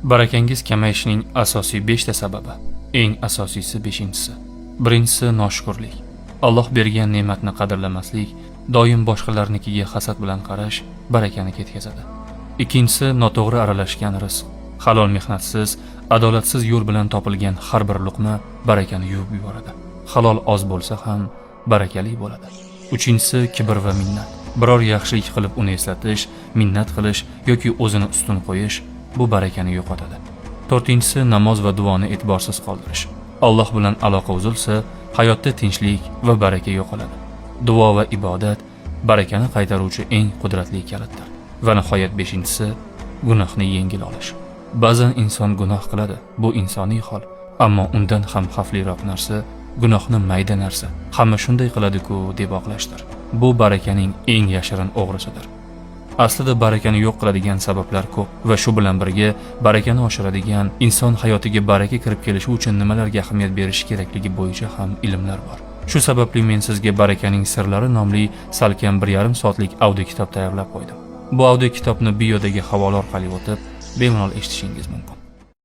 Barakangiz kamayishining asosiy 5 ta sababi. Eng asosiysi beshinchisi. Birinchisi noshukurlik. Alloh bergan ne'matni qadrlamaslik, doim boshqalarnikiga hasad bilan qarash barakani ketkazadi. Ikkinchisi noto'g'ri aralashgan rizq. Halol mehnatsiz, adolatsiz yo'l bilan topilgan har bir luqma barakani yuvib yuboradi. Halol oz bo'lsa ham barakali bo'ladi. Uchinchisi kibr va minnat. Biror yaxshilik qilib uni eslatish, minnat qilish yoki o'zini ustun qo'yish bu barakani yo'qotadi. To'rtinchisi namoz va duoni e'tiborsiz qoldirish. Alloh bilan aloqa uzilsa, hayotda tinchlik va baraka yo'qoladi. Duo va ibodat barakani qaytaruvchi eng qudratli kalitdir. Va nihoyat beshinchisi gunohni yengil olish. Ba'zan inson gunoh qiladi, bu insoniy hol. Ammo undan ham xavfliroq narsa gunohni mayda narsa. Hamma shunday qiladi-ku deb oqlashdir. Bu barakaning eng yashirin o'g'risidir. Aslida barakani yo'q qiladigan sabablar ko'p va shu bilan birga barakani oshiradigan, inson hayotiga baraka kirib kelishi uchun nimalarga ahamiyat berish kerakligi bo'yicha ham ilmlar bor. Shu sababli men sizga Barakaning sirlari nomli salkam 1,5 soatlik audio kitob tayyorlab qo'ydim. Bu audio kitobni biodagi havola orqali o'tib, bemalol eshitishingiz mumkin.